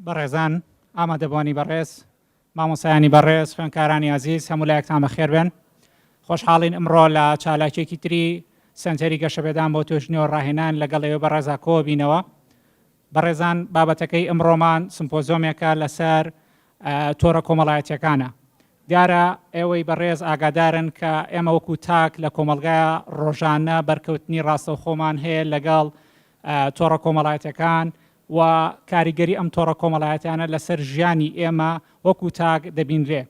بەڕێزان، ئامادەبووانی بەڕێز، مامۆستایانی بەڕێز، خوێندکارانی ئازیز، هەموو لایەکتان بەخێر بێن. خۆشحاڵین ئمڕۆ لە چالاکیەکی تری سەنتەری گەشەپێدان بۆ توێژینەوە ڕاهێنان لەگەڵ ئێوەی بەڕێزا کۆبینەوە. بەڕێزان بابەتەکەی ئمڕۆمان سمپۆزیۆمێکە لەسەر تۆڕە کۆمەڵایەتیەکانە. دیارە ئێوەی بەڕێز ئاگادارن کە ئێمە وەکو تاک لە کۆمەڵگا ڕۆژانە بەرکەوتنی ڕاستەوخۆمان هەیە لەگەڵ تۆڕە کۆمەڵایەتیەکان و کاریگەری ئەم تۆڕە کۆمەڵایەتیانە لەسەر ژیانی ئێمە وەکو تاک دەبینرێ.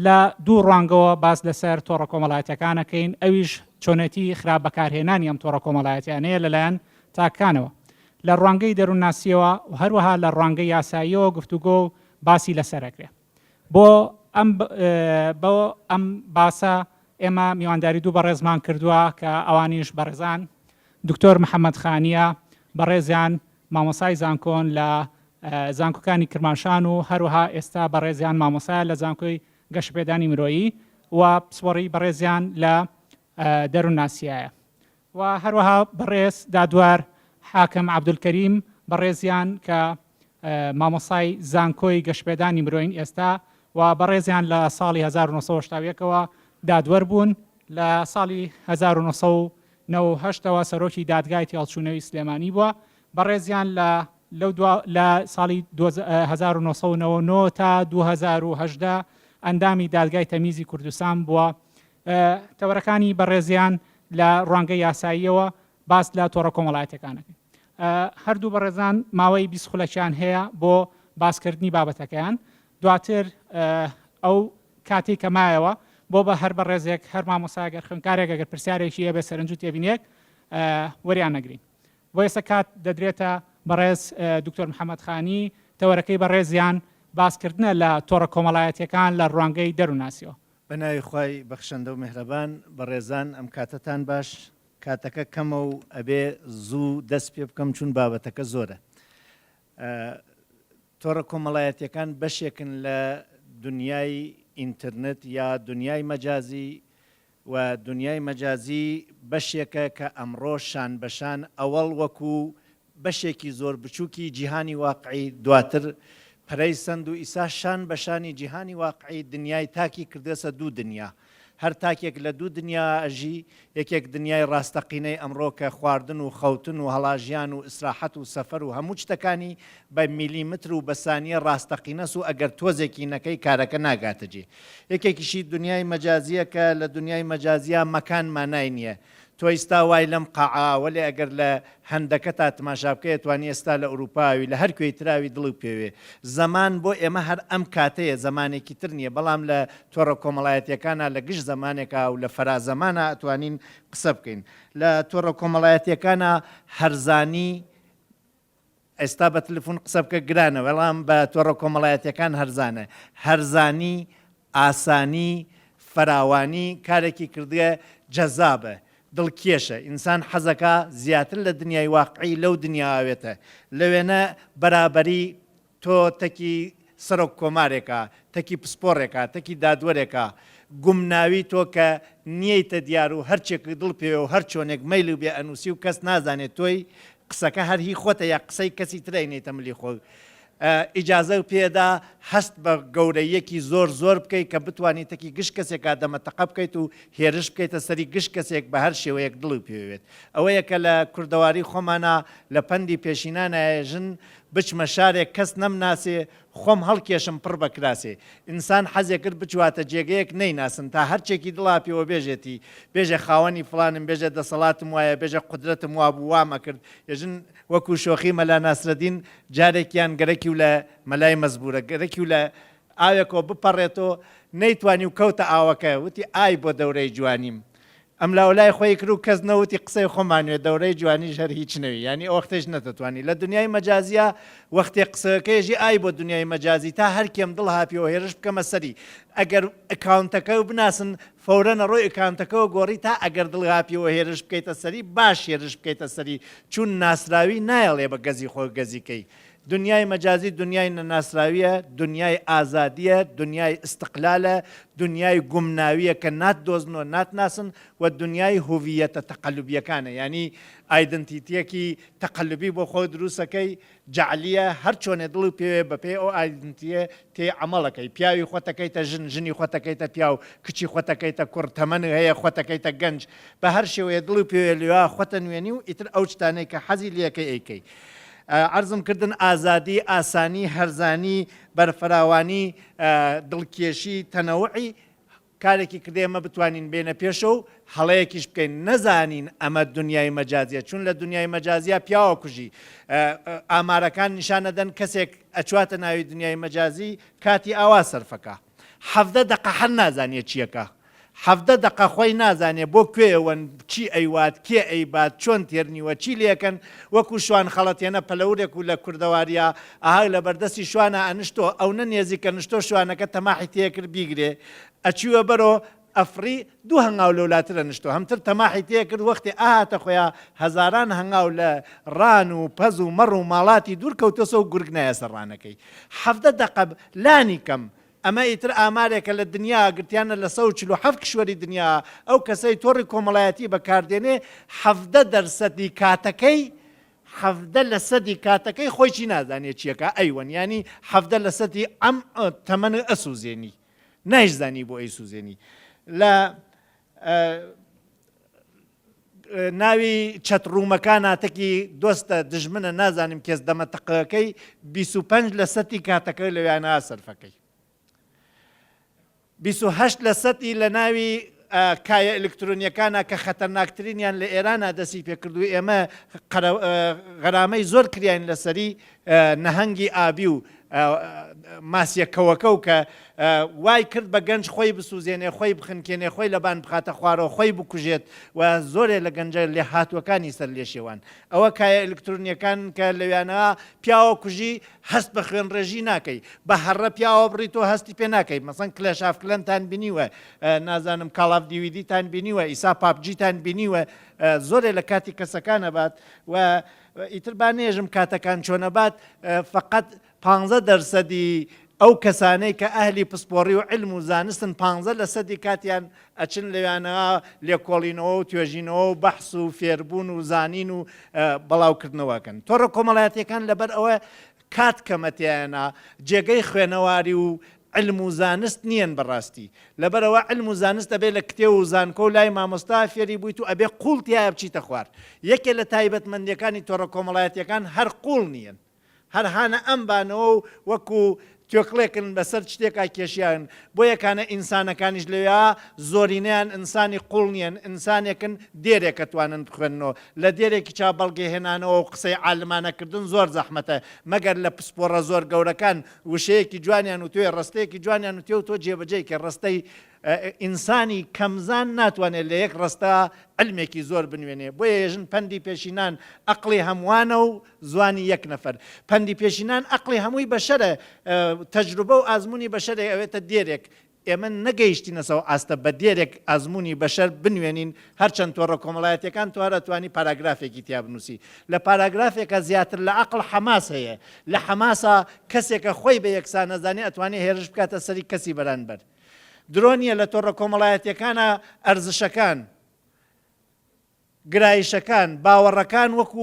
لە دوو ڕوانگەوە باس لەسەر تۆڕە کۆمەڵایەتیەکان ئەکەین، ئەویش چۆنێتی خراپ بەکارهێنانی ئەم تۆڕە کۆمەڵایەتیانەیە لەلایەن تاکەکانەوە لە ڕوانگەی دەروونناسیەوە و هەروەها لە ڕوانگەی یاساییەوە گفتوگۆ و باسی لەسەر ئەکرێ. بۆ ئەم بۆ ئەم باسە ئێمە میوانداری دوو بەڕێزمان کردووە کە ئەوانیش بەڕێزان دکتۆر محەممەد خانیە بەڕێزیان مامۆسای زانکۆن لە زانکۆکانی کرماشان و هەروەها ئێستا بەڕێزیان مامۆسایە لە زانکۆی گەشەپێدانی مرۆیی و پسپۆڕی بەڕێزیان لە دەروونناسیایە و هەروەها بەڕێز دادوەر حاکم عەبدولکەریم بەڕێزیان کە مامۆسای زانکۆی گەشەپێدانی مرۆیین ئێستا و بەڕێزیان لە ساڵی 1970 ەوە دادوەر بوون لە ساڵی 1998 ەوە سەرۆکی دادگای تێهەڵچوونەوی سلێمانی بووە بەڕێزیان لە لەو دوا لە ساڵی 1999 تا 2018 ئەندامی دادگای تەمیزی کوردستان بووە. تەوەرەکانی بەڕێزیان لە ڕوانگەی یاساییەوە باس لە تۆڕە کۆمەڵایەتیەکان ئەکەین. هەردوو بەڕێزان ماوەی 20 خولەکیان هەیە بۆ باسکردنی بابەتەکەیان. دواتر ئەو کاتەی کە مایەوە بۆ بە هەر بەڕێزێک هەر مامۆستا گەر خوێندکارێک ئەگەر پرسیارێکی هەبێ سەرنج و تێبینیەک وەریان نەگرین. بۆ ئێستا کات دەدرێتە بەڕێز دکتۆر محەمەد خانی، تەوەرەکەی بەڕێزیان باسکردنە لە تۆڕە کۆمەڵایەتیەکان لە ڕوانگەی دەروونناسیەوە. بە ناوی خوای بەخشەندە و میهرەبان، بەڕێزان ئەم کاتەتان باش، کاتەکە کەمە و ئەبێ زوو دەست پێ بکەم چون بابەتەکە زۆرە. تۆڕە کۆمەڵایەتیەکان بەشێکن لە دنیای ئینترنت یا دنیای مەجازی و دنیای مەجازی بەشێکە کە ئەمڕۆ شان بە شان ئەوەڵ وەکوو بەشێکی زۆر بچووکی جیهانی واقعی دواتر پەرەی سەند و ئیسا شان بە شانی جیهانی واقعی دنیای تاکی کردەسە دوو دنیا. هەر تاکێک لە دوو دنیا ئەژی، یەکێک دنیای ڕاستەقینەی ئەمڕۆ کە خواردن و خەوتن و هەڵاژیان و ئیسراحەت و سەفەر و هەموو چتەکانی بە میلیمتر و بە سانیە ڕاستەقینەس و ئەگەر تۆزێکی نەکەی کارەکە ناگاتە جێ. یەکێکیشی دنیای مەجازیە کە لە دنیای مەجازیا مەکان مانای نیە. تۆ ئیستا وای لەم قاعە وەلێ ئەگەر لە هەندەکەتا تماشا بکەی ئەتوانی ئێستا لە ئوروپاوی لە هەر کوێی تراوی دڵو پێوێ. زەمان بۆ ئێمە هەر ئەم کاتەیە زەمانێکی تر نیە بەڵام لە تۆڕە کۆمەڵایەتیەکانا لە گشت زەمانێکا و لە فەرا زەمانا ئەتوانین قسە بکەین. لە تۆڕە کۆمەڵایەتیەکانا هەرزانی ئێستا بە تلفون قسە بکە گرانە بەڵام بە تۆڕە کۆمەڵایەتیەکان هەرزانە. هەرزانی، ئاسانی، فراوانی کارێکی کردگە جەزابە، دڵکێشە، ئینسان حەزەکا زیاتر لە دنیای واقعی لەو دنیا ئاوێتە. لەوێنە بەرابەری تۆ تەکی سەرۆک کۆمارێکە، تەکی پسپۆڕێکە، تەکی دادوەرێکە، گومناوی تۆ کە نیەیتە دیار و هەرچێکت دڵ پێوێ و هەر چۆنێک مەیلو بێ ئەنووسی و کەس نازانێ تۆی، قسەکە هەر هی خۆتە یا قسەی کەسی تر ئەینێیتە ملی خۆ. ئیجازەو پێدا هەست بە گەورەییەکی زۆر زۆر بکەی کە بتوانی تەکی گشت کەسێکا دەمە تەقە بکەیت و هێرش بکەیتە سەری گشت کەسێک بە هەر شێوەیەک دڵی پێوێت. ئەوەیە کە لە کوردەواری خۆمانا لە پەندی پێشینانا ئێژن، بچمە شارێک کەس نەمناسێ، خۆم هەڵکێشم پڕ بە کراسێ. ئینسان حەزێ کرد بچواتە جێگەیەک نەیناسن تا هەرچێکی دڵا پێوە بێژێتی، بێژێ خاوەنی فڵانم، بێژێ دەسەڵاتم وایە، بێژێ قودرەتم وابوو وام ئەکرد. ئێژن وەکوو شۆخی مەلا ناسرەدین جارێکیان گەرەکیو لە مەلای مەزبوورە گەرەکیو لە ئاوێکەوە بپەڕێتۆ نەیتوانی و کەوتە ئاوەکە وتی ئای بۆ دەورەی جوانیم. ئەملاولای خۆی کرد و کەس نەوتی قسەی خۆمان وێ دەورەی جوانیش هەر هیچ نەوی یانی ئەوەختەیش نەتەتوانی لە دنیای مەجازیا وەختێ قسەکەیژی ئای بۆ دنیای مەجازی تا هەر کێم دڵ هاپیەوە هێرش بکەمە سەری ئەگەر ئەکاونتەکەو بناسن فەورەن ئەڕۆی ئەکاونتەکەوە گۆڕی تا ئەگەر دڵ هاپیەوە هێرش بکەیتە سەری باش هێرش بکەیتە سەری چون ناسراوی نایەڵێ بە گەزی خۆ گەزی کەی. دنیای مەجازی دنیای نەناسراویە، دنیای ئازادیە، دنیای ئیستقلالە، دنیای گومناویە کە ناتدۆزنەوە ناتناسن و دنیای هویەتە تەقەلوبیەکانە یانی identity یەکی تەقەلوبی بۆ خۆت دروستەکەی جەعلیە هەر چۆنێ دڵو پێوێ بەپێی ئەو identity یە تێی عەمەڵەکەی پیاوی خۆتەکەیتە ژن ژنی خۆتەکەیتە پیاو کچی خۆتەکەیتە کوڕ تەمەنت هەیە خۆتەکەیتە گەنج بە هەر شێوەیە دڵو پێوێ لەوێا خۆتە نوێنی و ئیتر ئەو شتانەی کە حەزی لێکەی ئەیکەی عەرزم کردن ئازادی ئاسانی هەرزانی بەرفراوانی دڵکێشی تەنەوعی کارێکی کردە ئێمە بتوانین بێنە پێشەوە و هەڵەیەکیش بکەین نەزانین ئەمە دنیای مەجازیە چون لە دنیای مەجازیە پیاوە کوژی ئامارەکان نیشانەدەن کەسێک ئەچواتە ناوی دنیای مەجازی کاتی ئاوا سەرفەکە 17 دقە هەر نازانێ چیەکە 17 دقە خۆی نازانێ بۆ کوێوەن چی ئەیوات کێ ئەیبات چۆن تێرنیوە چی لەکەن وەکو شوان خەڵەتێنە پەلەورێک و لە کوردەواریە ئەها لە بەردەستی شوانە ئەنشتۆ ئەونە نێزیکە نشتۆ شوانەکە تەماحی تێکرد بیگرێ ئەچووە بەرۆ ئەفڕی دوو هەنگاو لەولاتر ئەنشتۆ هەمتر تەماحی تێکرد وەختێ ئەهاتە خۆیا هەزاران هەنگاو لە ڕان و پەز و مەڕ و ماڵاتی دوور کەوتۆسەو گورگ نایە سەر ڕانەکەی 17 دەقە لانی کەم ئەمە ئیتر ئامارێکە لە دنیا گرتیانە لە 147 کشوەری دنیا ئەو کەسەی تۆڕی کۆمەڵایەتی بەکاردێنێ 17 دەرسەدی کاتەکەی 17 لە سەدی کاتەکەی خۆی چی نازانێ چیەکا ئەیوەن یانی 17 لە سەدی ئەم تەمەن ئەسوزێنی نایشزانی بۆ ئەیسوزێنی لە ناوی چەت ڕوومەکان ناتەکی دۆستە دژمنە نازانم کێس دەمە تەقەکەی 25 لە سەتی کاتەکە لەویانە سەرفەکەی 28 لە سەتی لە ناوی کایە ئەلکترۆنیەکانە کە خەتەرناکترینیان لە ئێرانە دەستی پێکردو ئێمە غەرامەی زۆر کریاین لەسەری نەهەنگی ئابی و ماسیە کەوەکە و کە وای کرد بە گەنج خۆی بسوزێنێ خۆی بخنکێنێ خۆی لەبان بخاتە خوارەوە خۆی بکوژێت و زۆرێ لە گەنجە لێهاتووەکانی سەر لێشێوان ئەوە کایە ئەلکترۆنیەکان کە لەویانە پیاوە کوژی هەست بە خوێنڕێژی ناکەی بە هەڕە پیاوە بڕی تۆ هەستی پێ ناکەی مەسەن Clash of Clan تان بینیوە نازانم Call of Duty تان بینیوە ئیسا PUBG تان بینیوە زۆرێ لە کاتی کەسەکانە بات و ئیتر با نێژم کاتەکان چۆنە بات فقط پانزە دەرسەدی ئەو کەسانەی کە ئەهلی پسپۆڕی و علم و زانستن پانزە لە سەدی کاتیان ئەچن لەویانەوە لێکۆڵینەوە و توێژینەوە و بەحس و فێربوون و زانین و بەڵاوکردنەوەکەن تۆڕە کۆمەڵایەتیەکان لەبەر ئەوە کات کەمە تیایانا جێگەی خوێنەواری و علم و زانست نیەن بەڕاستی لەبەرئەوە علم و زانست ئەبێ لە کتێو و زانکۆ و لای مامۆستا فێری بوویت و ئەبێ قوڵ تیایا بچیتە خوار یەکێ لە تایبەتمەندیەکانی تۆڕە کۆمەڵایەتیەکان هەر قوڵ نیەن هەر هانە ئەم بانەوە و وەکو توێکڵێکن بەسەر شتێکا کێشیان بۆیە کانە ئینسانەکانیش لەوێا زۆرینەیان ئینسانی قوڵ نیەن ئینسانێکن دێرێک ئەتوانن بخوێننەوە لە دێرێکی چا بەڵگە هێنانەوە و قسەی عالمانە کردن زۆر زەحمەتە مەگەر لە پسپۆڕە زۆر گەورەکان وشەیەکی جوانیان وتوێ ڕستەیەکی جوانیان وتێ و تۆ جێبەجێی کە ڕستەی ئینسانی کەمزان ناتوانێت لە یەک ڕستە علمێکی زۆر بنوێنێ بۆیە یەژن پەندی پێشینان ئەقڵی هەمووانە و زوانی یەک نەفەر پەندی پێشینان ئەقڵی هەمووی بەشەرە تەجروبە و ئازموونی بەشەرێک ئەوێتە دێرێک ئێمە نەگەیشتینەسە ئەو ئاستە بە دێرێک ئەزموونی بەشەر بنوێنین، هەرچەند تۆڕە کۆمەڵایەتیەکان تۆ هەر ئەتوانی پاراگرافێکی تیا بنووسی، لە پاراگرافێکا زیاتر لە عەقڵ حەماس هەیە، لە حەماسا کەسێکە خۆی بە یەکسان ئەزانێ ئەتوانێ هێرش بکاتە سەری کەسی بەرانبەر. درۆ نیە لە تۆڕە کۆمەڵایەتیەکانا ئەرزشەکان، گرایشەکان، باوەڕەکان وەکو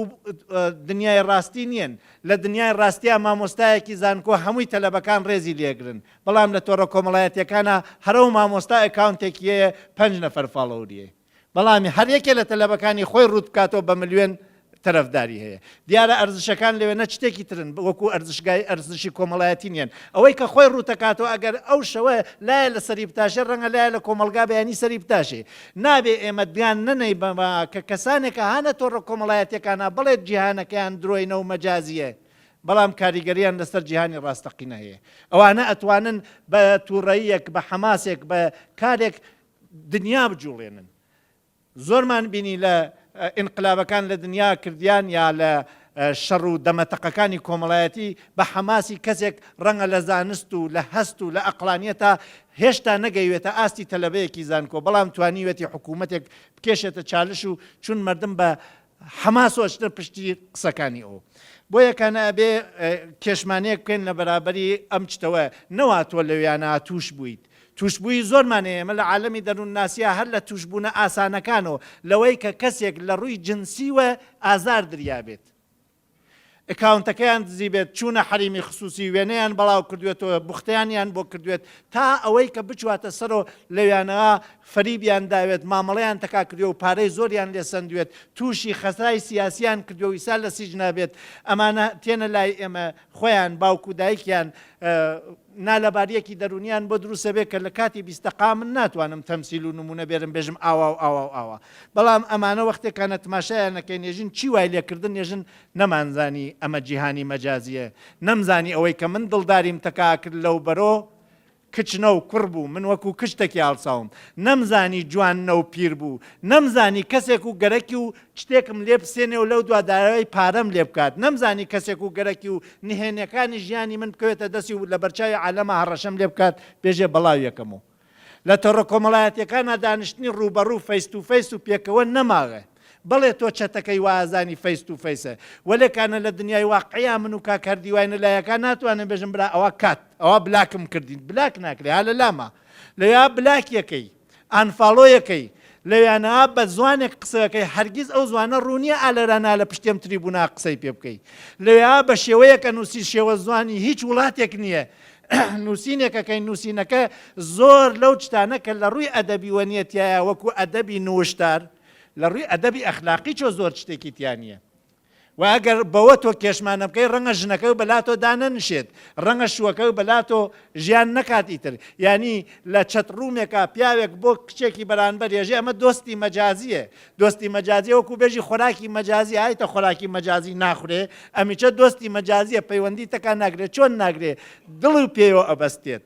دنیای ڕاستی نییەن، لە دنیای ڕاستیا مامۆستایەکی زانکۆ هەمووی تەلەبەکان ڕێزی لێگرن، بەڵام لە تۆڕە کۆمەڵایەتیەکانا هەر ئەو مامۆستا account ێکی هەیە پەنج نەفەر follower ی هەیە بەڵام هەر یەکێ لە تەلەبەکانی خۆی ڕووت بکاتەوە بە ملیۆن تەرەفداری هەیە. دیارە ئەرزشەکان لەوێ نە شتێکی ترن وەکو ئەرزشگای ئەرزشی کۆمەڵایەتی نییەن. ئەوەی کە خۆی ڕووتەکاتەوە ئەگەر ئەو شەوە لایە لە سەری بتاشێ ڕەنگە لایە لە کۆمەڵگا بەیانی سەری بتاشێ. نابێ ئێمە دگان نەنەی بەمە کە کەسانێک کە هانە تۆڕە کۆمەڵایەتیەکانا بەڵێ جیهانەکەیان درۆینە و مەجازیە بەڵام کاریگەریان لەسەر جیهانی ڕاستەقینە هەیە. ئەوانە ئەتوانن بە توڕەییەک بە حەماسێک بە کارێک دنیا بجوڵێنن. زۆرمان بینی لە ئینقلابەکان لە دنیا کردیان یا لە شەڕ و دەمەتەقەکانی کۆمەڵایەتی بە حەماسی کەسێک ڕەنگە لە زانست و لە هەست و لە ئەقڵانیەتا هێشتا نەگەیوێتە ئاستی تەلەبەیەکی زانکۆ بەڵام توانیوێتی حکوومەتێک بکێشێتە چالش و چون مردم بە. حەماس و ئەچنە پشتی قسەکانی ئەو. بۆیە کانە ئەبێ کێشمانەیەک بکەین لە بەرابەری ئەم چتەوە نەوا تۆ لەویانە تووش بوویت. تووشبووی زۆرمان هەیە ئێمە لە عالەمی دەروونناسیا هەر لە تووشبوونە ئاسانەکانەوە لەوەی کە کەسێک لە ڕووی جنسیوە ئازار دریابێت. ئەکاونتەکەیان دزیبێت، چوونە حەریمی خسوسی، وێنەیان بەڵاو کردوێتەوە، بوختانیان بۆ کردوێت، تا ئەوەی کە بچواتە سەرۆ لەویانەوە فەریبیان داوێت، مامەڵەیان تەکا کردوێ و پارەی زۆریان لێ سەندوێت، تووشی خەسای سیاسیان کردوێ و ئیسا لە سیجنا بێت، ئەمانە تێنە لای ئێمە خۆیان باوک و دایکیان نالەباریەکی دەروونیان بۆ دروست ئەبێ کە لە کاتی 20 دەقا من ناتوانم تەمسیل و نموونە بێرم بێژم ئاوا و ئاوا و ئاوا بەڵام ئەمانە وەختێکانە تماشایان ئەکەین ێژن چی وای لێکردن ێژن نەمانزانی ئەمە جیهانی مەجازیە نەمزانی ئەوەی کە من دڵداریم تەکا کرد لەو بەرۆ کچ نەو کوڕ بوو من وەکو کچ تەکی هەڵساوم نەمزانی جوان نەو پیر بوو نەمزانی کەسێک و گەرەکی و شتێکم لێ بسێنێ و لەو دوا داوای پارەم لێ بکات نەمزانی کەسێک و گەرەکی و نهێنیەکانی ژیانی من بکەوێتە دەستی و لەبەرچاوی عالەما هەڕەشەم لێ بکات بێژێ بەڵاویەکەم و لە تۆڕە کۆمەڵایەتیەکانا دانیشتنی ڕووبەڕوو face to face و پێکەوە نەماوێ. بەڵێ تۆ چەتەکەی وا ئەزانی face to face ە. وەلێ کانە لە دنیای واقعیا من و کاک هەردی واینە لایەکا ناتوانم بێژم برا ئەوە کات ئەوە بلاکم کردین بلاک ناکرێ ها لە لاما لەویا بلاکیەکەی unfollow یەکەی لەویانە بە زوانێک قسەکەی هەرگیز ئەو زوانە ڕوونیە ئالەرانا لە پشتێم تریبونا قسەی پێ بکەی لەویا بە شێوەیەک ئەنووسی شێوە زوانی هیچ وڵاتێک نییە نووسینێکەکەی نووسینەکە زۆر لەو چتانە کە لە ڕووی ئەدەبیوە نییە تایە وەکو ئەدەبی نوشتار لە ڕووی ئەدەبی ئەخلاقی چۆ زۆر شتێکی تیا نییە و ئەگەر بەوە تۆ کێشمانە بکەی ڕەنگە ژنەکە و بەلاتۆ دانەنشێت ڕەنگە شووەکە و بەلاتۆ ژیان نەکات ئیتر یعنی لە chat room ێکا پیاوێک بۆ کچێکی بەرانبەر ێژێ ئەمە دۆستی مەجازیە دۆستی مەجازیە وەکو بێژی خۆراکی مەجازی ئایتە خۆراکی مەجازی ناخورێ ئەمیچە دۆستی مەجازیە پەیوەندی تەکا ناگرێت چۆن ناگرێ دڵ و پێوە ئەبەستێت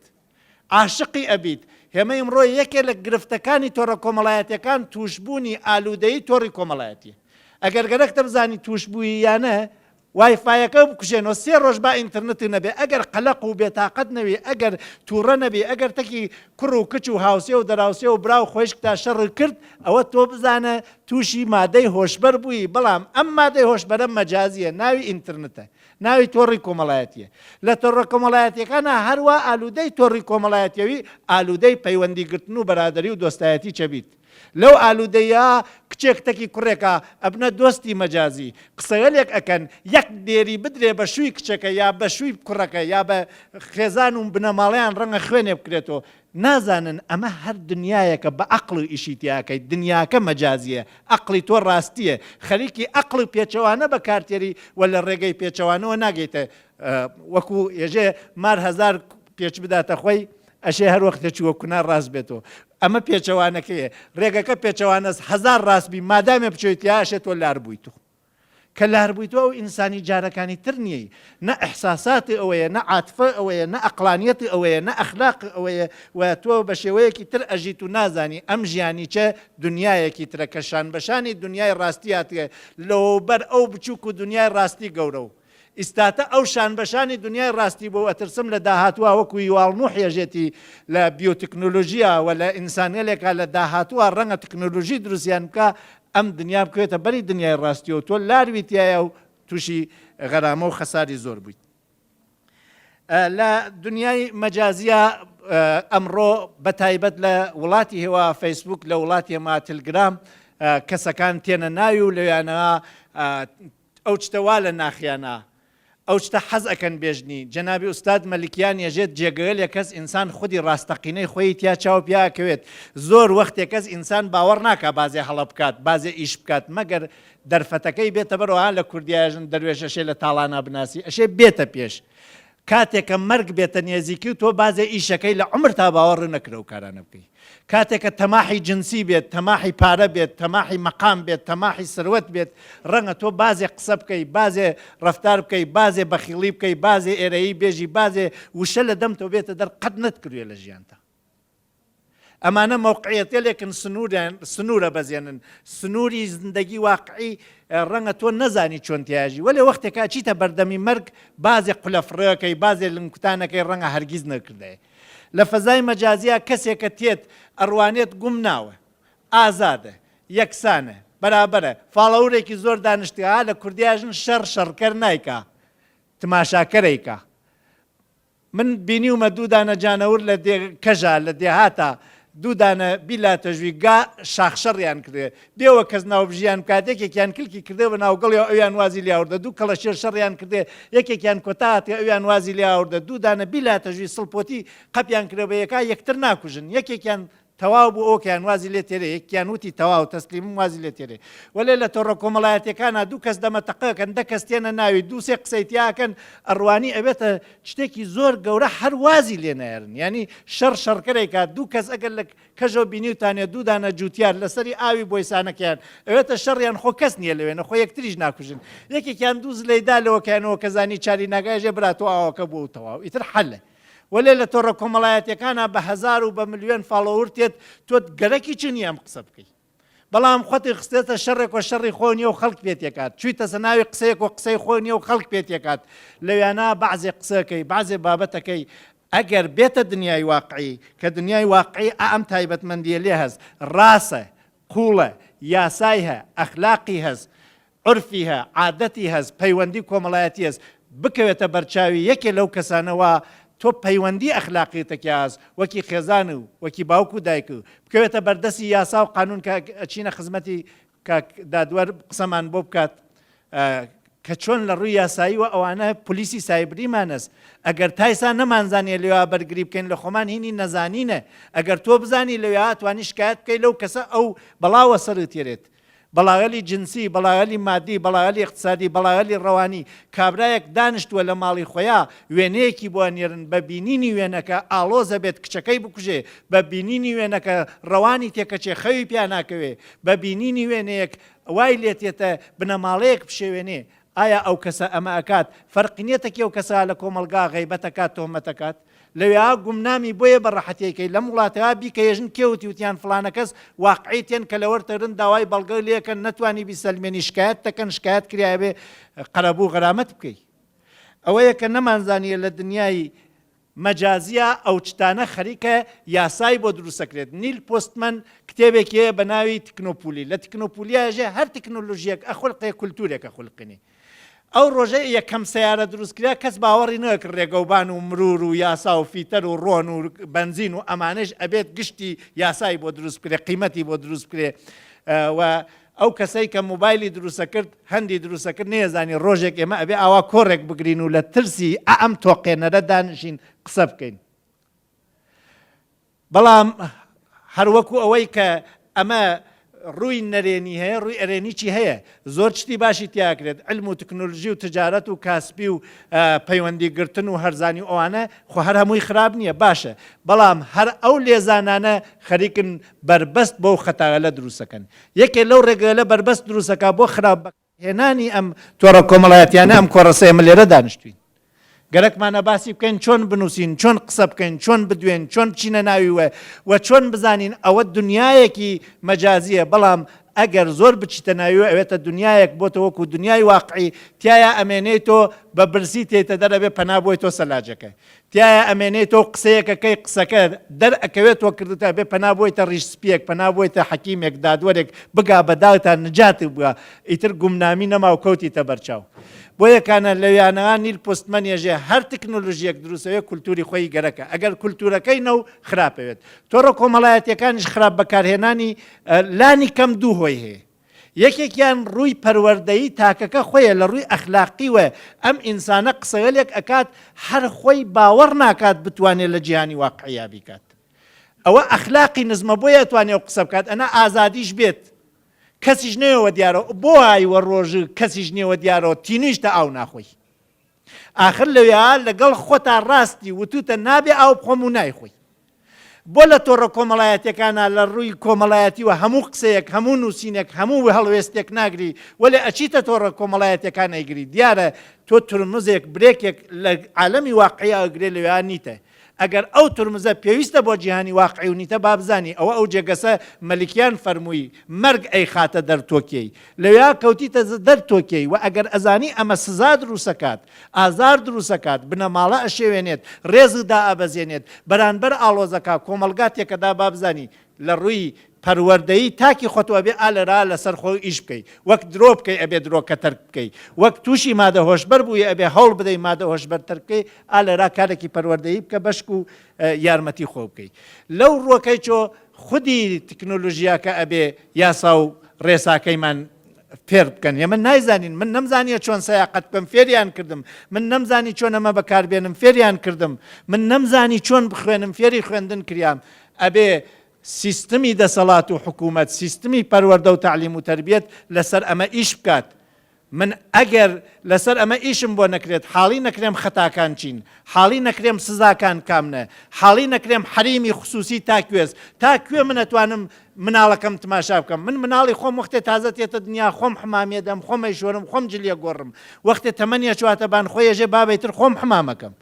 عاشقی ئەبیت هێمە ئیمڕۆ یەکێ لە گرفتەکانی تۆڕە کۆمەڵایەتیەکان توشبوونی ئالوودەیی تۆڕی کۆمەڵایەتیە ئەگەر گەرەکتە بزانی توشبووی یانە وای فایەکە بکوژێنەوە سێ ڕۆژ با ئینترنت نەبێ ئەگەر قەلەق و بێتاقەت نەوی ئەگەر توڕە نەبی ئەگەر تەکی کوڕ و کچ و هاوسێ و دەراوسێ و برا و خۆیشکتا شەڕ کرد ئەوە تۆ بزانە تووشی مادەی هۆشبەر بووی بەڵام ئەم مادەی هۆشبەرە مەجازیە ناوی ئینترنتە ناوی تۆڕی کۆمەڵایەتیە لە تۆڕە کۆمەڵایەتیەکانا هەروا ئالوودەی تۆڕی کۆمەڵایەتیەوی ئالوودەی پەیوەندی گرتن و بەرادەری و دۆستایەتی چەبیت لەو ئالوودەییا کچێک تەکی کوڕێکا ئەبنە دۆستی مەجازی قسەگەلێک ئەکەن یەک دێری بدرێ بە شووی کچەکە یا بە شووی کوڕەکە یا بە خێزان و بنەماڵەیان ڕەنگە خوێنێ بکرێتەوە نازانن ئەمە هەر دنیایەکە بە ئەقڵ و ئیشی تیا ئەکەیت دنیاکە مەجازیە ئەقڵی تۆ ڕاستیە خەریکی ئەقڵ و پێچەوانە بەکارتێری و لە ڕێگەی پێچەوانەوە ناگەیتە وەکو ێژێ مار هەزار پێچ بداتە خۆی ئەشێ هەر وەختێ چووە کونا ڕاست بێتەوە ئەمە پێچەوانەکەیە ڕێگەکە پێچەوانەس هەزار ڕاست بی مادامێ بچێت تیا ئەشێ تۆ لار بوویت کە لار بوویتەوە ئەو ئینسانی جارەکانی تر نیەی نە ئیحساساتی ئەوەیە نە عاتفە ئەوەیە نە ئەقڵانیەتی ئەوەیە نە ئەخلاق ئەوەیە و تۆ بە شێوەیەکی تر ئەژیت و نازانی ئەم ژیانیچە دنیایەکی ترە کە شانبەشانی دنیای ڕاستی هاتگە لەوەوبەر ئەو بچووک و دنیای ڕاستی گەورە و ئیستاتە ئەو شانبەشانی دنیای ڕاستی بۆ ئەترسم لە داهاتووا وەکو یواڵ نوح یەژێتی لە بیۆتکنۆلۆژیا و لە ئینسانگەلێکا لە داهاتووا ڕەنگە تکنۆلۆژی دروستیان بکا ئەم دنیا بکەوێتە بەری دنیای ڕاستیەوە تۆ لاروی تیایا و توشی غەرامە و خەساری زۆر بوویت. لە دنیای مەجازیە ئەمڕۆ بە تایبەت لە وڵاتی هێوا فەیسبوک لە وڵاتی هێما تلگرام کەسەکان تێنە ناوی و لەویانەوە ئەو چتە وا لە ناخیانا ئەو چتە حەز ئەکەن بێژنی، جەنابی ئوستاد مەلکیان یەژێت جێگەگەلێک هەس ئینسان خودی ڕاستەقینەی خۆیی تیا چاو پیا ئەکەوێت، زۆر وەختێک هەس ئینسان باوەڕ ناکا بازێ هەڵە بکات، بازێ ئیش بکات مەگەر دەرفەتەکەی بێتە بەر ها لە کوردیا یەژن دەروێش ئەشێ لە تاڵانا بناسی ئەشێ بێتە پێش کاتێک کە مەرگ بێتە نێزیکی و تۆ بازێ ئیشەکەی لە عومرتا باوەڕ نەکرە ئەو کارانە بکەی. کاتێک کە تەماحی جنسی بێت، تەماحی پارە بێت، تەماحی مەقام بێت، تەماحی سروەت بێت، ڕەنگە تۆ بازێ قسە بکەی، بازێ ڕەفتار بکەی، بازێ بەخیڵی بکەی، بازێ ئێرەیی بێژی، بازێ وشە لە دەمتەوە بێتە دەر قەت نەتکردوێ لە ژیانتا. ئەمانە مەوقعیەتگەلێکن سنووریان سنوورە بەزێنن، سنووری زندەگی واقعی ڕەنگە تۆ نەزانی چۆن تیاژی، وەلێ وەختێکا ئەچیتە بەردەمی مەرگ بازێ قولەفڕێکەی، بازێ لنگکوتانەکەی ڕەنگە هەرگیز نەکردایە. لە فەزای مەجازیا کەسێک کە تێت ئەڕوانێت گوم ناوە، ئازادە، یەکسانە. بەرابەرە follower ێکی زۆر دانیشتگە ها لە کوردیا ژن شەڕ شەڕکەر نایکا تماشاکەر ئەیکا من بینیومە دوو دانە جانەور لە دێ کەژا لە دێهاتا دوو دانە بیلا تەژوی گا شاخ شەڕیان کردێ بێوە کەس ناوبژیان بکات یەکێکیان کلکی کردێ بە ناوگەڵیەوە ئەویان وازی لێ ئاوردە دوو کەڵەشێر شەڕیان کردێ یەکێکیان کۆتا هاتێ ئەویان وازی لێ ئاوردە دوو دانە بیلا تەژوی سڵپۆتی قەپیان کرێ بە یەکا یەکتر ناکوژن یەکێکیان تەواو بوو ئۆکیان وازی لێ تێرێ یەکیان وتی تەواو تەسلیمم وازی لێ تێرێ وەلێ لە تۆڕە کۆمەڵایەتیەکانا دوو کەس دەمە تەقەکەن دە کەس تێنە ناوی دوو سێ قسەی تیاکەن ئەڕوانی ئەبێتە شتێکی زۆر گەورە هەر وازی لێ نایەرن یانی شەڕ شەڕکەرێکا دوو کەس ئەگەر لە کەژۆ بینیوتانێ دوو دانە جوتیار لەسەری ئاوی بۆیسانەکەیان ئەوێتە شەڕیان خۆ کەس نییە لەوێنە خۆ یەکتریش ناکوژن یەکێکیان دوو زلەی دا لەوەکەیانەوە کە زانی چاری ناگایژێ برا تۆ ئاوەکە بوو و تەواو ئیتر حەلە وەلێ لە تۆڕە کۆمەڵایەتیەکانا بە هەزار و بە ملیۆن follower تێت تۆ گەرەکی چ نیە ئەم قسە بکەی بەڵام خۆتی خستێتە شەڕێک و شەڕی خۆ نیە و خەڵک پێ تێکات چویتەسە ناوی قسەیەک و قسەی خۆ نیە و خەڵک پێ تێکات لەویانا بەعزێ قسەکەی بەعزێ بابەتەکەی ئەگەر بێتە دنیای واقعی کە دنیای واقعی ئا ئەم تایبەتمەندیە لێ هەست ڕاسە قوڵە یاسای هە ئەخلاقی هەست عورفی هە، عادەتی هەس، پەیوەندی کۆمەڵایەتی هەس، بکەوێتە بەرچاوی یەکێ لەو کەسانە وا تۆ پەیوەندی ئەخلاقیت تەکیا هەس، وەکی خێزان و وەکی باوک و دایک و، بکەوێتە بەردەستی یاسا و قانوون کە ئەچینە خزمەتی کاک دادوەر قسەمان بۆ بکات کە چۆن لە ڕووی یاساییوە ئەوانە پلیسی سایبریمان هەس، ئەگەر تایسا نەمانزانیە لەوێا بەرگری بکەین لە خۆمان هینی نەزانینە، ئەگەر تۆ بزانی لەوێا ئەتوانی شکایەت بکەی لەو کەسە ئەو بەڵاوە سەرت تێرێت. بەڵاغەلی جنسی، بەڵاغەلی مادی، بەڵاغەلی ئیقتسادی، بەڵاغەلی ڕەوانی، کابرایەک دانشتووە لە ماڵی خۆیا وێنەیەکی بۆ ئەنێرن بە بینینی وێنەکە ئاڵۆز ئەبێت کچەکەی بکوژێ، بە بینینی وێنەکە ڕەوانی تێکەچێ خەوی پیا ناکەوێ، بە بینینی وێنەیەک وای لێ تێتە بنەماڵەیەک بشێوێنێ، ئایا ئەو کەسە ئەمە ئەکات فەرقی نیە تەکی ئەو کەسە لە کۆمەڵگا غەیبەت ئەکات تۆهمەت ئەکات لەوێا گومنامی بۆیە بە ڕەحەتی ئەیکەی لەم وڵاتەیا بیکەیەژن کێ وتی وتیان فڵانە کەس واقعی تێن کە لەوەر تەرن داوای بەڵگە لێکەن نەتوانی بیسەلمێنی شکایەت تەکەن شکایەت کریا ئەبێ قەرەبوو غەرامەت بکەی ئەوەیە کە نەمانزانیە لە دنیای مەجازیە ئەو چتانە خەریکە یاسای بۆ دروستەکرێت نیل پۆستمەن کتێبێکی هەیە بە ناوی تکنۆپولی لە تکنۆپولیا ژێ هەر تکنۆلۆژیەک ئەخولقێ کولتورێک ئەخولقێنێ ئەو ڕۆژەی یەکەم سەیارە دروست کرا کەس باوەڕی نەکرد ڕێگەوبان و مرور و یاسا و فیتەر و ڕۆن و بەنزین و ئەمانەش ئەبێت گشتی یاسای بۆ دروست بکرێ قیمەتی بۆ دروست بکرێ و ئەو کەسەی کە موبایلی دروستەکرد هەندی دروستەکرد نەیەزانی ڕۆژێک ئێمە ئەبێ ئاوا کۆڕێک بگرین و لە ترسی ئەم تۆقێنەرە دانیشین قسە بکەین بەڵام هەروەکو ئەوەی کە ئەمە ڕووی نەرێنی هەیە ڕووی ئەرێنیی هەیە زۆر شتی باشی تیاکرێت علم و تکنۆلژی و تجارەت و کاسبی و پەیوەندی گرتن و هەرزانی و ئەوانە خۆ هەر هەمووی خراپ نییە باشە بەڵام هەر ئەو لێزانانە خەریکن بەربەست بەو خەتایەلە دروستەکەن یەکێ لەو ڕێگەیەلە بەربەست دروستەکا بۆ خراپ بەکارهێنانی ئەم تۆڕە کۆمەڵایەتیانە ئەم کۆڕەسە ئێمە لێرە دانیشتوین گەرەکمانە باسی بکەین چۆن بنووسین چۆن قسە بکەین چۆن بدوێن چۆن بچینە ناوی وە و چۆن بزانین ئەوە دنیایەکی مەجازیە بەڵام ئەگەر زۆر بچیتە ناوی ئەوێتە دنیایەک بۆتە وەکو دنیای واقعی تایە ئەمێنێی تۆ بە برسی تێتە دەرەبێ پەنا بۆی تۆ سەلاجەکە تیایا ئەمێنێتەوە قسەیەک ئەکەی قسەکە دەر ئەکەوێت تۆ کردتە ئەبێ پەنا بۆیتە ڕیش سپیەک پەنا بۆیتە حەکیمێک دادوەرێک بگا بە داوتا نجاتت بگا ئیتر گومنامی نەما و کەوتیتە بەرچاو بۆیە کانە لەویانەوە نیل پۆستمەن یەژێ هەر تکنۆلۆژیەک دروستەوێ کولتوری خۆی گەرەکە ئەگەر کولتورەکەی نەو خراپەوێت تۆڕە کۆمەڵایەتیەکانیش خراپ بەکارهێنانی لانی کەم دوو هۆی هەیە یەکێکیان ڕووی پەروەردەیی تاکەکە خۆیە لە ڕووی ئەخلاقیوە ئەم ئینسانە قسەگەلێک ئەکات هەر خۆی باوەڕ ناکات بتوانێت لە جیهانی واقعیا بیکات ئەوە ئەخلاقی نزمە بۆیە ئەتوانێ ئەو قسە بکات ئەنا ئازادیش بێت کەسیش نەیەوە دیارە بۆ ئایوە ڕۆژ کەسیش نیەوە دیارەوە تینویش تا ئاو ناخۆی ئاخر لەویا لەگەڵ خۆتا ڕاستی وتوتە نابێ ئاو بخۆم و نایخۆی بۆ لە تۆڕە کۆمەڵایەتیەکانا لە ڕووی کۆمەڵایەتیوە هەموو قسەیەک هەموو نووسینێک هەموو هەڵوێستێک ناگری وەلێ ئەچیتە تۆڕە کۆمەڵایەتیەکان ئەیگری دیارە تۆ ترمزێک برێکێک لە عالەمی واقعیا ئەگرێ لەویا نیتە ئەگەر ئەو ترمزە پێویستە بۆ جیهانی واقعی و نیتە با بزانی ئەوە ئەو جێگەسە مەلکیان فەرمووی مەرگ ئەیخاتە دەر تۆ کێی لەویا کەوتیتە دەر تۆ کێی وە ئەگەر ئەزانی ئەمە سزا دروسەکات ئازار دروسەکات بنەماڵە ئەشێوێنێت ڕێزت دائەبەزێنێت بەرانبەر ئاڵۆزەکا کۆمەڵگا تێکەدا با بزانی لە ڕووی. پەروەردەیی تاکی خۆت و ئەبێ ئا لەرا لەسەر خۆ ئیش بکەی وەک درۆ بکەی ئەبێ درۆکە تەرک بکەی وەک تووشی مادە هۆشبەر بووی ئەبێ هەوڵ بدەی مادە هۆشبەر تەرک بکەی ئا لەرا کارێکی پەروەردەیی بکە بەشک و یارمەتی خۆ بکەی لەو ڕوەکەی چۆ خودی تکنۆلۆژیاکە ئەبێ یاسا و ڕێساکەیمان فێر بکەن ئێمە نایزانین من نەمزانیە چۆن سەیاقەت بکەم فێریان کردم من نەمزانی چۆن ئەمە بەکاربێنم فێریان کردم من نەمزانی چۆن بخوێنم فێری خوێندن کریام ئەبێ سیستمی دەسەڵات و حکوومەت سیستمی پەروەردە و تەعلیم و تەربیەت لەسەر ئەمە ئیش بکات من ئەگەر لەسەر ئەمە ئیشم بۆ نەکرێت حاڵی نەکرێم خەتاکان چین حاڵی نەکرێم سزاکان کامنە حاڵی نەکرێم حەریمی خسوسی تا کوێس تا کوێ من ئەتوانم مناڵەکەم تماشا بکەم من مناڵی خۆم وەختێ تازە تێتە دنیا خۆم حمامیە دەم خۆم ئەیشۆرم خۆم جلیە گۆڕم وەختێ تەمەنیە چواتە بان خۆی ئێژێ بابەی تر خۆم حمامەکەم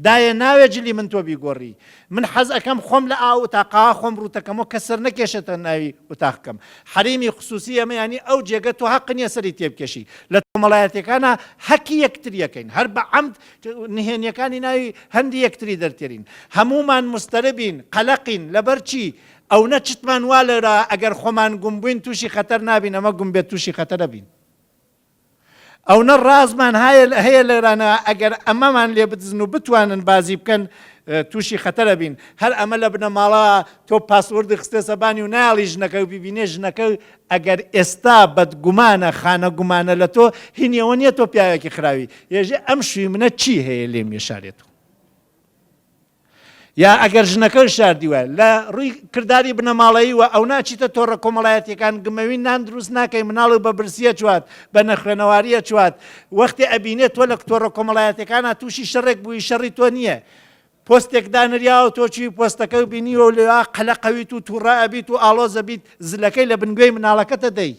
دایە ناوێ جلی من تۆ بیگۆڕی من حەز ئەکەم خۆم لە ئاو ئوتاقا خۆم ڕووتەکەمەوە کەس سەر نەکێشێتە ناوی ئوتاقکەم حەریمی خسوسی ئەمە یانی ئەو جێگە تۆ هەق نییە سەری تێبکێشی لە کۆمەڵایەتیەکانا هەکی یەکتریەکەین هەر بە عەمد نهێنیەکانی ناوی هەندی یەکتری دەرتێرین هەموومان مستەربین قەلەقین لەبەر چی ئەونە چتمان وا لەرا ئەگەر خۆمان گوم بووین تووشی خەتەر نابین ئەمە گوم بێت تووشی خەتەرە بین ئەونە ڕازمان هەیە لێرانە ئەگەر ئەمەمان لێ بدزن و بتوانن بازی بکەن تووشی خەتەرە بین هەر ئەمە لە بنەماڵە تۆ password ی خستێسە بانی و ناڵی ژنەکە و ببینێ ژنەکە ئەگەر ئێستا بەدگومانە خانە گومانە لە تۆ هینیەوە نییە تۆ پیاوێکی خراوی ێژێ ئەم شوی منە چی هەیە لێم یشارێت یا ئەگەر ژنەکە شاردیوە لە ڕووی کرداری بنەماڵەیی وە ئەو ناچیتە تۆڕە کۆمەڵایەتیەکان گمەوی نان دروست ناکەی مناڵی بە برسیە چوات بە نەخوێنەواریە چوات وەختێ ئەبینێت تۆ لە تۆڕە کۆمەڵایەتەکانە تووشی شەڕێک بووی شەڕی تۆ نییە پۆستێک دانریاوە تۆ چوی پۆستەکە و بینیوە و لێوا قەلەقەویت و تووڕە ئەبیت و ئاڵۆزە بیت زلەکەی لە بنگوێی مناڵەکەتە دەی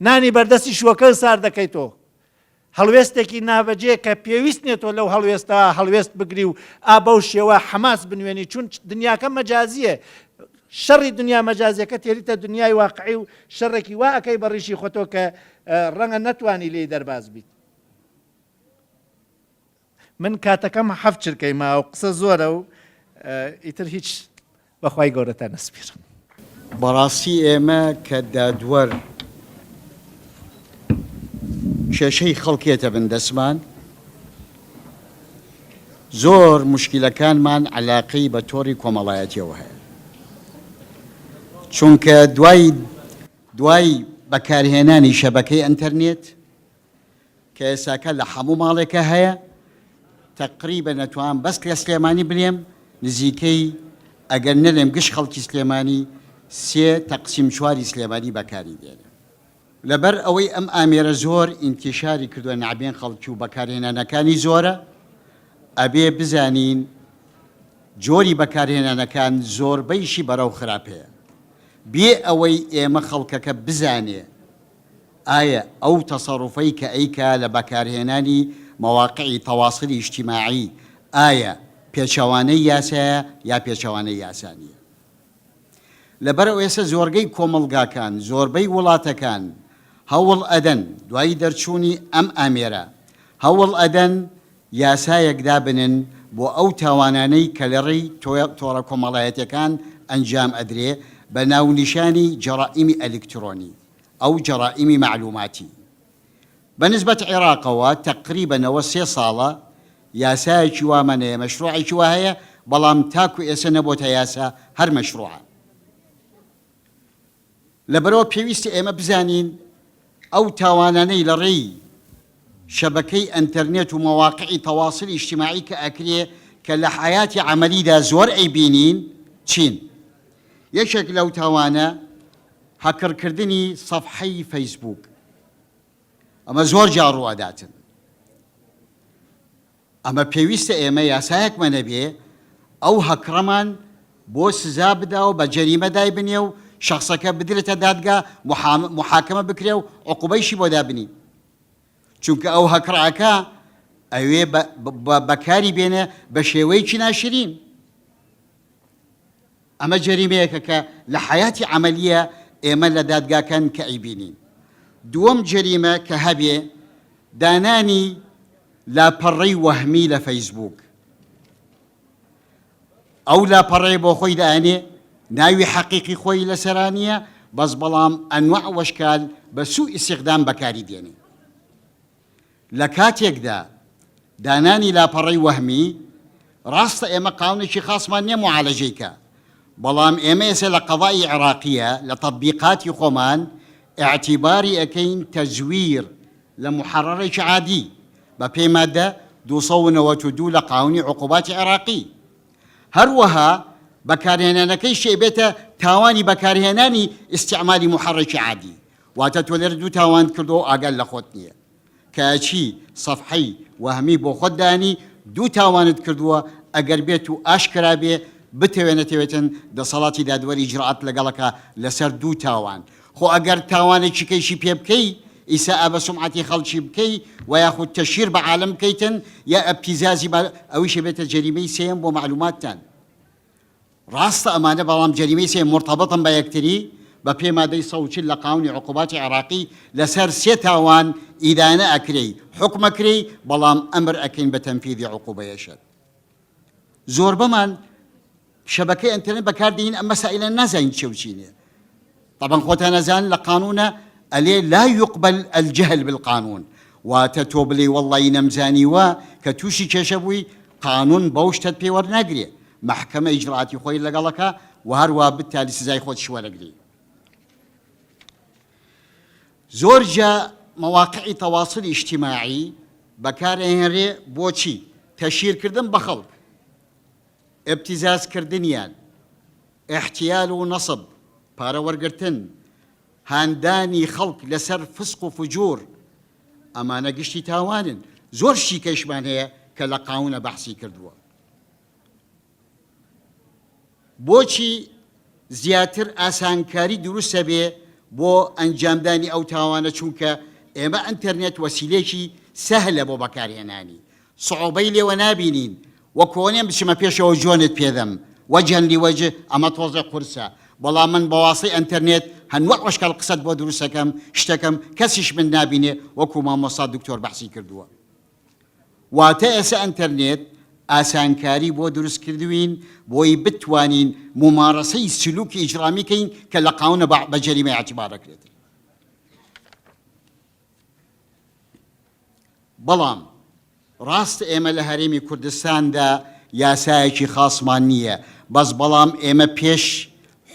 نانی بەردەستی شووەکە سارد دەکەیتەوە. هەڵوێستێکی نابەجێ کە پێویست نیە تۆ لەو هەڵوێستە هەڵوێست بگری و ئا بەو شێوە حەماس بنوێنی چون دنیاکە مەجازیە شەڕی دنیا مەجازیەکە تێریتە دنیای واقعی و شەڕێکی وا ئەکەی بە ڕیشی خۆتۆ کە ڕەنگە نەتوانی لێی دەرباز بیت. من کاتەکەم حەفت چرکەی ماوە قسە زۆرە و ئیتر هیچ بەخوای گەورەتان ئەسپێرم. بەڕاستی ئێمە کە دادوەر کێشەی خەڵکێتە بن دەستمان زۆر موشکیلەکانمان عەلاقەی بە تۆڕی کۆمەڵایەتیەوە هەیە چونکە دوای دوای بەکارهێنانی شەبەکەی ئەنتەرنێت کە ئێستاکە لە حەموو ماڵێکا هەیە تەقریبەن ئەتوانم بەس لە سلێمانی بلێم نزیکەی ئەگەر نەلێم گشت خەڵکی سلێمانی سێ تەقسیم چواری سلێمانی بەکاری دێنێ لەبەر ئەوەی ئەم ئامێرە زۆر ئینتیشاری کردوە نابێن خەڵکی و بەکارهێنانەکانی زۆرە ئەبێ بزانین جۆری بەکارهێنانەکان زۆربەیشی بەرەو خراپەیە بێ ئەوەی ئێمە خەڵکەکە بزانێ ئایا ئەو تەسەروفەی کە ئەیکا لە بەکارهێنانی مەواقعی تەواسلی ئیجتیماعی ئایا پێچەوانەی یاسایە یا پێچەوانەی یاسا نیە؟ لەبەرئەو ئێستا زۆرگەی کۆمەڵگاکان زۆربەی وڵاتەکان هەوڵ ئەدەن دوای دەرچوونی ئەم ئامێرە هەوڵ ئەدەن یاسایەک دابنن بۆ ئەو تاوانانەی کە لە ڕێی تۆڕە کۆمەڵایەتیەکان ئەنجام ئەدرێ بە ناونیشانی جەرائیمی ئەلیکترۆنی. ئەو جەرائیمی مەعلوماتی. بە نسبەت عێراقەوە تەقریبەن ئەوە سێ ساڵە یاسایەکی وامان هەیە، مەشروعێکی وا هەیە، بەڵام تاکو ئێسە نەبۆتە یاسا هەر مەشروعە. لەبەرئەوە پێویستە ئێمە بزانین ئەو تاوانانەی لە ڕێی شەبەکەی ئەنتەرنێت و مەواقعی تەواسلی ئیجتیماعی کە ئەکرێ کە لە حەیاتی عەمەلیدا زۆر ئەیبینین چین؟ یەکێک لەو تاوانە هەکڕکردنی سەفحەی فەیسبووک ئەمە زۆر جار ڕووئەداتن ئەمە پێویستە ئێمە یاسایەکمە نەبێ ئەو هەکڕەمان بۆ سزا بدا و بە جەریمە دایبنێ و شخصەکە بدرێتە دادگا محاکمە بکرێ و عقوبەیشی بۆ دابنی چونکە ئەو هەکڕەکە ئەوێ بەکاری بێنێ بە شێوەیەکی ناشرین ئەمە جەریمەیەکە کە لە حەیاتی عەمەلیە ئێمە لە دادگاکان کە ئەیبینین. دووەم جەریمە کە هەبێ دانانی لاپەڕەی وەهمی لە فەیسبووک. ئەو لاپەڕەیە بۆ خۆی دائەنێ. ناوی حەقیقی خۆی لەسەرا نییە بەس بەڵام ئەنواع وەشکال بە سوء ئیستیخدام بەکاری دێنێ. لە کاتێکدا دانانی لاپەڕەی وەهمی، ڕاستە ئێمە قاونێکی خاسمان نیە موعالەجەی کا، بەڵام ئێمە ئێستا لە قەزائی عێراقیە لە تەتبیقاتی خۆمان ئیعتیباری ئەکەین تەزویر لە موحەڕەڕێکی عادی بە پێی مادە 292 لە قاونی عقوباتی عێراقی. هەروەها بەکارهێنانەکەیشی ئەبێتە تاوانی بەکارهێنانی ئیستیعمالی موحەڕێکی عادی. واتە تۆ لێرە دوو تاوانت کردووە و ئاگات لە خۆت نییە کە ئەچی سەفحەی وەهمی بۆ خۆت دانی دوو تاوانت کردووە ئەگەر بێت و ئاشکرا بێ بتەوێ نەتەوێتن دەسەڵاتی دادوەری ئیجرائات لەگەڵەکا لەسەر دوو تاوان خۆ ئەگەر تاوانێکی کەیشی پێ بکەی ئیساءە بە سومعەتی خەڵکی بکەی و یاخود تەشهیر بە عالەم بکەیتن یا ئەبتیزازی بە ئەویش ئەبێتە جەریمەی سێیەم بۆ مەعلوماتتان. ڕاستە ئەمانە بەڵام جەریمەی سێ مورتەبتن بە یەکتری، بە پێی مادەی 140 لە قانونی عقوباتی عێراقی لەسەر سێ تاوان ئیدانە ئەکرێی حوکم ئەکرێی بەڵام ئەمر ئەکەین بە تەنفیذی عقوبەیەشت. زۆربەمان شەبەکەی ئەنتەرنێت بەکار دێنین ئەم مەسائلە نازانین چیە و چی نیە. طبعا خۆتان ئەزانن لە قانونە ئەلێ لا يقبل الجهل بالقانون واتە تۆ بلێی وەڵڵی نەمزانیوە کە تووشی کێشە بووی قانون بەو شتەت پێ وەرناگرێ مەحکەمە ئیجرائاتی خۆی لەگەڵەکە و هەروا بتالی سزای خۆتیش وەرەگری. زۆر جا مواقعی تواصل اجتماعی بەکارئەهێنرێ بۆچی؟ تەشهیرکردن بە خەڵک، ابتزاز کردنیان، احتیال و نصب، پارە وەرگرتن، هاندانی خەڵک لەسەر فسق و فجور، ئەمانە گشتی تاوانن، زۆر شتی کەیشمان هەیە کە لە قاونە بەحسی کردووە. بۆچی زیاتر ئاسانکاری دروستە بێ بۆ ئەنجامدانی ئەو تاوانە چونکە ئێمە ئەنتەرنێت وەسیلەیەکی سەهلە بۆ بەکارهێنانی سعوبەی لێوە نابینین وەکو ئەوەنیە بچمە پێشەوە جوێنت پێدەم وەجهەن لوەجه ئەمە تۆزێ قورسە بەڵام من بەواسطەی ئەنتەرنێت هەنوع وەشکال قسەت بۆ دروستەکەم شتەکەم کەسیش من نابینێ وەکو مامۆستا دکتۆر بەحسی کردووە واتە ئێسە ئەنتەرنێت ئاسانکاری بۆ دروست کردوین بۆی بتوانین مومارەسەی سلوکی ئیجرامی کەین کە لە قاونە بە جەریمە ئیعتیبار ئەکرێت. بەڵام ڕاستە ئێمە لە هەرێمی کوردستاندا یاسایەکی خاصمان نییە بەس بەڵام ئێمە پێش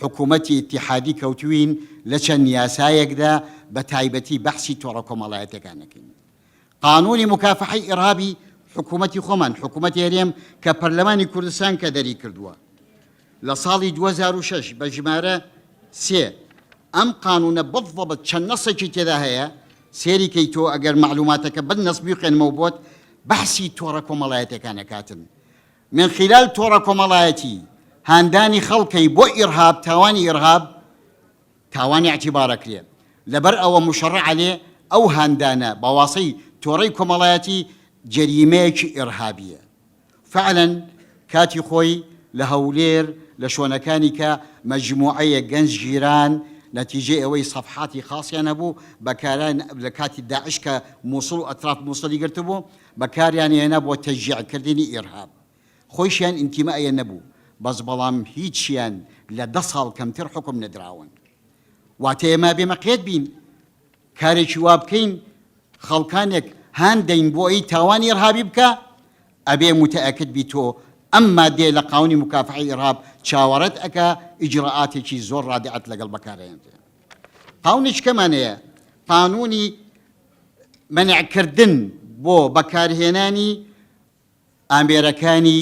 حکوومەتی ئیتیحادی کەوتوین لە چەند یاسایەکدا بە تایبەتی بەحسی تۆڕە کۆمەڵایەتەکان نەکەین. قانونی مکافحەی ئیرهابی حکوومەتی خۆمان، حکوومەتی هەرێم کە پەرلەمانی کوردستان کە دەری کردووە لە ساڵی 2006 بە ژمارە سێ ئەم قانونە بضبط چەند نەسێکی تێدا هەیە سێری کەی تۆ ئەگەر مەعلوماتەکە بە نەس بیخوێنمەوە بۆت بەحسی تۆڕە کۆمەڵایەتیەکان ئەکاتن من خلال تۆڕە کۆمەڵایەتی هاندانی خەڵکەی بۆ ئیرهاب تاوانی ئیرهاب تاوان ئیعتیبار ئەکرێ لەبەر ئەوە مشەڕع ئەلێ ئەو هاندانە بە واسەی تۆڕەی کۆمەڵایەتی جەریمەیەکی ئیڕهابیە فعلا کاتی خۆی لە هەولێر لە شۆنەکانی کە مەجموعەیەک گەنج گیران نەتیجەی ئەوەی سەفحاتی خاسیان هەبوو بەکاران لە کاتی داعش کە موسڵ و ئەتراف موسڵی گرتبوو بەکاریان هێنا بۆ تەشجیع کردنی ئیرهاب خۆیشیان ئینتیمائیان نەبوو بەس بەڵام هیچیان لە دە ساڵ کەمتر حوکم نەدراون واتە ئێمە ئەبێ مەقێت بین کارێکی وا بکەین خەڵکانێک هان دەین بۆ ئەی تاوانی ئیرهابی بکە ئەبێ متەئەکد بی تۆ ئەم مادەیە لە قاونی مکافحەی ئیرهاب چاوەڕێت ئەکا ئیجرائاتێکی زۆر ڕادعت لەگەڵ بەکارهێنرێ قاونێکی کەمان هەیە قانونی مەنعکردن بۆ بەکارهێنانی ئامێرەکانی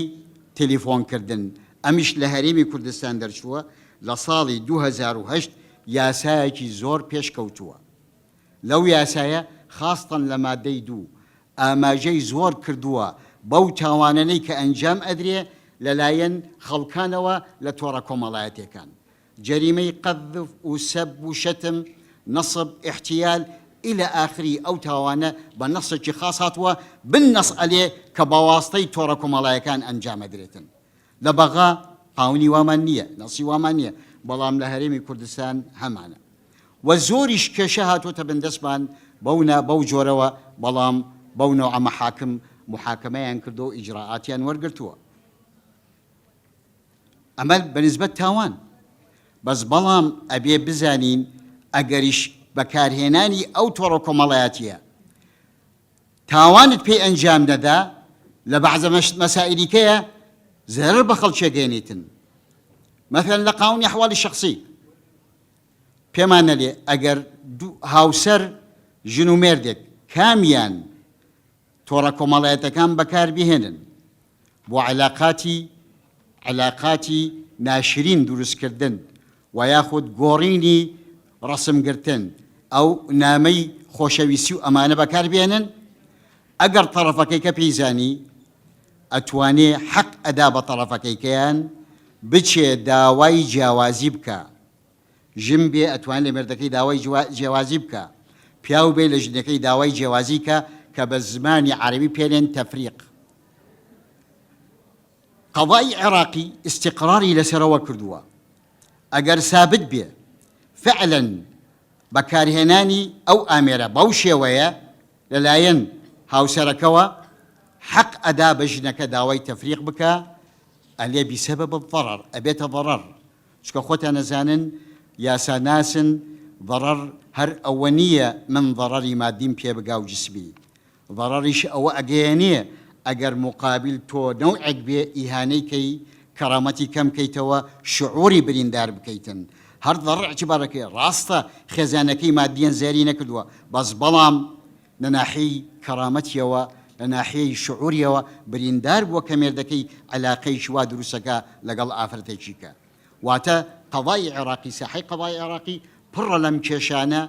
تەلیفۆنکردن، ئەمیش لە هەرێمی کوردستان دەرچووە، لە ساڵی 2008 یاسایەکی زۆر پێشکەوتووە. لەو یاسایە خاستەن لە مادەی دوو ئاماژەی زۆر کردووە بەو تاوانەنەی کە ئەنجام ئەدرێ لەلایەن خەڵکانەوە لە تۆڕە کۆمەڵایەتێکان. جەریمەی قذف و سب و شتم، نصب، احتیال، الی آخری ئەو تاوانە بە نەصێکی خاص هاتووە بالنص ئەلێ کە بەواستەی تۆڕە کۆمەڵایەکان ئەنجام ئەدرێتن. لە بەغا قاونی وامان نییە، نەصی وامان نییە، بەڵام لە هەرێمی کوردستان هەمانە. وە زۆریش کێشە هاتۆتە بن دەستمان بەو نا بەو جۆرەوە بەڵام بەو نەوعە مەحاکم محاکەمەیان کردووە و ئیجرائاتیان وەرگرتووە. ئەمە بە نسبەت تاوان. بەس بەڵام ئەبێ بزانین ئەگەریش بەکارهێنانی ئەو تۆڕە کۆمەڵایەتیە تاوانت پێی ئەنجام نەدا لە بەعزە مەسائیلی کەیە زەرەر بە خەڵکی ئەگەیەنیتن مەثەلەن لە قانونی ئەحوالی شەخسی پێمان نەلێ ئەگەر دوو هاوسەر ژن و مێردێک کامیان تۆڕە کۆمەڵایەتەکان بەکار بهێنن بۆ عەلاقاتی عەلاقاتی ناشرین دروست کردن و یاخود گۆڕینی ڕەسم گرتن ئەو نامەی خۆشەویستی و ئەمانە بەکار بێنن ئەگەر تەڕەفەکەی کە پێی زانی ئەتوانێ حەق ئەدا بە تەڕەفەکەی کەیان بچێ داوای جیاوازی بکا ژن بێ ئەتوانێ لە مێردەکەی داوای جیاوازی بکا، پیاو بێ لە ژنەکەی داوای جیاوازی کە کە بە زمانی عەرەبی پێ لێن تفریق. قەزای عێراقی ئیستیقراری لەسەرەوە کردووە ئەگەر سابت بێ فعلا بەکارهێنانی ئەو ئامێرە بەو شێوەیە لەلایەن هاوسەرەکەوە حەق ئەدا بە ژنەکە داوای تەفریق بکا ئەلێ بسبب الضرر ئەبێتە ضرر چونکە خۆتان ئەزانن یاسا ناسن ضەڕەڕ هەر ئەوە نییە من ضەڕەری مادیم پێ بگا و جسمی ضەڕەڕیش ئەوە ئەگەیەنێ ئەگەر موقابیل تۆ نەوعێک بێ ئیهانەی کەی کەڕامەتی کەم کەیتەوە شعوری بریندار بکەیتن هەر ضەڕەر ئیعتیبار ئەکرێ ڕاستە خێزانەکەی مادیەن زەری نەکردووە بەس بەڵام لە ناحیەی کەڕامەتیەوە لە ناحیەی شعوریەوە بریندار بووە کە مێردەکەی عەلاقەیەکی وا دروستەکا لەگەڵ ئافرەتێکی کە واتە قەزای عێڕاقی ساحەی قەزای عێڕاقی پڕە لەم کێشانە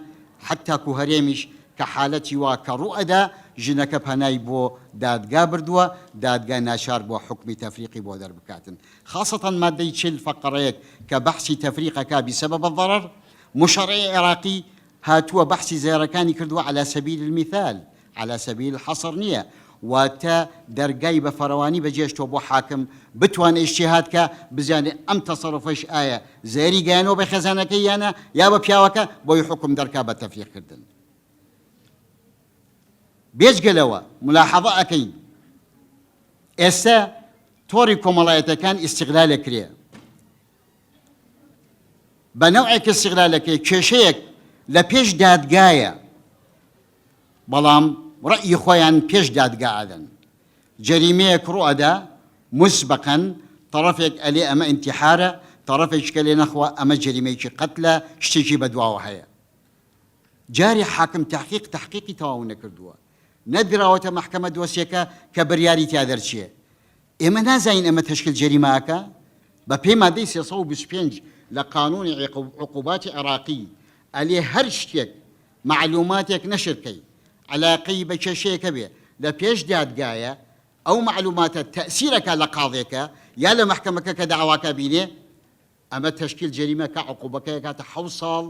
حەتاکو هەرێمیش کە حالەتی وا کە ڕوو ئەدا ژنەکە پەنای بۆ دادگا بردووە دادگا ناچار بووە حوکمی تەفریقی بۆ دەربکاتن خاسەتەن مادەی 40 فەقەڕەیەک کە بەحسی تەفریق ئەکا بسبب الضرر مشەڕعی عێڕاقی هاتووە بەحسی زێڕەکانی کردووە علی سبیل المثال علی سبیل الحصر نییە واتە دەرگای بە فەرەوانی بەجێشتووە بۆ حاکم بتوانێ ئیجتیهاد کا بزانێ ئەم تەسەروفەیش ئایا زەرەری گەیانووە بە خێزانەکەی یانە یا بە پیاوەکە بۆی حوکم دەرکا بە تەفریق کردن بێجگە لەوە ملاحەظە ئەکەین ئێستا تۆڕی کۆمەڵایەتەکان ئیستغلال ئەکرێ بە نەوعێک ئیستغلالەکەی کێشەیەک لە پێش دادگایە بەڵام ڕەئی خۆیان پێش دادگا ئەدەن جەریمەیەک ڕوو ئەدا مسبقا تەڕەفێک ئەلێ ئەمە ئینتیحارە تەڕەفێکی کە لێ نەخوا ئەمە جەریمەیەکی قەتلە شتێکی بەدواوە هەیە جارێ حاکم تحقیق تحقیقی تەواو نەکردووە نەدراوەتە مەحکەمە دۆسیەکە کە بریاری تیا دەرچێ ئێمە نازانین ئەمە تەشکیل جەریمە ئەکا؟ بە پێی مادەی 325 لە قانونی عقوباتی عێڕاقی ئەلێ هەر شتێک مەعلوماتێک نەشر کەی عەلاقەی بە کێشەیەک هەبێ لە پێش دادگایە ئەو مەعلوماتە تەئسیر ئەکا لە قاضێکە یا لە مەحکەمەکە کە دەعواکە بینێ ئەمە تەشکیل جەریمە کە عقوبەکەی ئەکاتە حەوت ساڵ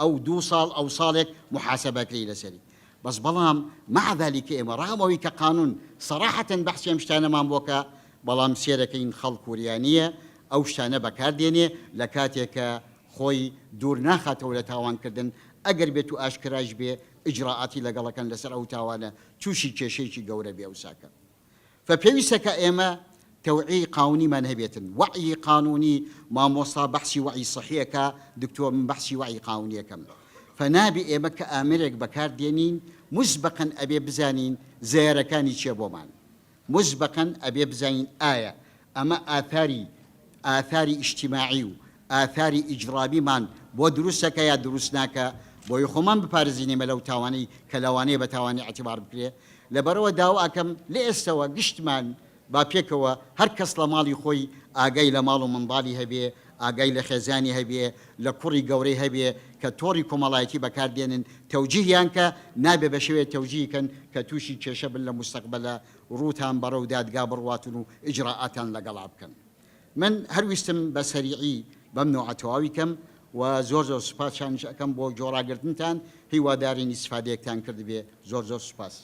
ئەو دوو ساڵ ئەو ساڵێک موحاسەبە ئەکرێی لەسەری بەس بەڵام مع ذلک ئێمە ڕەغم ئەوەی کە قانون صراحەتەن بەحسی ئەم شتانەمان بۆ کە بەڵام سێرەکەین خەڵک وریا نییە ئەو شتانە بەکار دێنێ لە کاتێک کە خۆی دوور ناخاتەوە لە تاوان کردن ئەگەر بێت و ئاشکرایش بێ ئیجرائاتی لەگەڵەکەن لەسەر ئەو تاوانە تووشی کێشەیەکی گەورە بێ ئەوساکە فە پێویستە کە ئێمە تەوعیەی قاونیمان هەبێتن، وەعیی قانوونی، مامۆستا بەحسی وەعی سحی ئەکا، دکتۆر من بەحسی وەعی قاونی ئەکەم. فە نابێ ئێمە کە ئامێرێک بەکار دێنین موسبەقەن ئەبێ بزانین زەرەکانی چیە بۆمان. موسبەقەن ئەبێ بزانین ئایا ئەمە ئاثاری ئاثاری ئیجتیماعی و ئاثاری ئیجرامیمان بۆ دروست ئەکا یا دروست ناکا بۆی خۆمان بپارێزین ئێمە لەو تاوانەی کە لەوانەیە بە تاوانی ئیعتیبار بکرێ. لەبەرئەوە داوا ئەکەم لە ئێستەوە گشتمان با پێکەوە هەر کەس لە ماڵی خۆی ئاگای لە ماڵ و منداڵی هەبێ، ئاگای لە خێزانی هەبێ، لە کوڕی گەورەی هەبێ کە تۆڕی کۆمەڵایەتی بەکار دێنن تەوجیهیان کە، نابێ بە شێوەیەک تەوجیهی کەن کە تووشی کێشە بن لە موستەقبەلا ڕووتان بەڕەو دادگا بڕواتن و ئیجرائاتان لەگەڵا بکەن. من هەر ویستم بە سەریعی بەم نەوعە تەواوی کەم و زۆر زۆر سوپاسیانیش ئەکەم بۆ گۆڕاگرتنتان هیوادارین ئیستفادەیەکتان کردبێ زۆر زۆر سوپاس.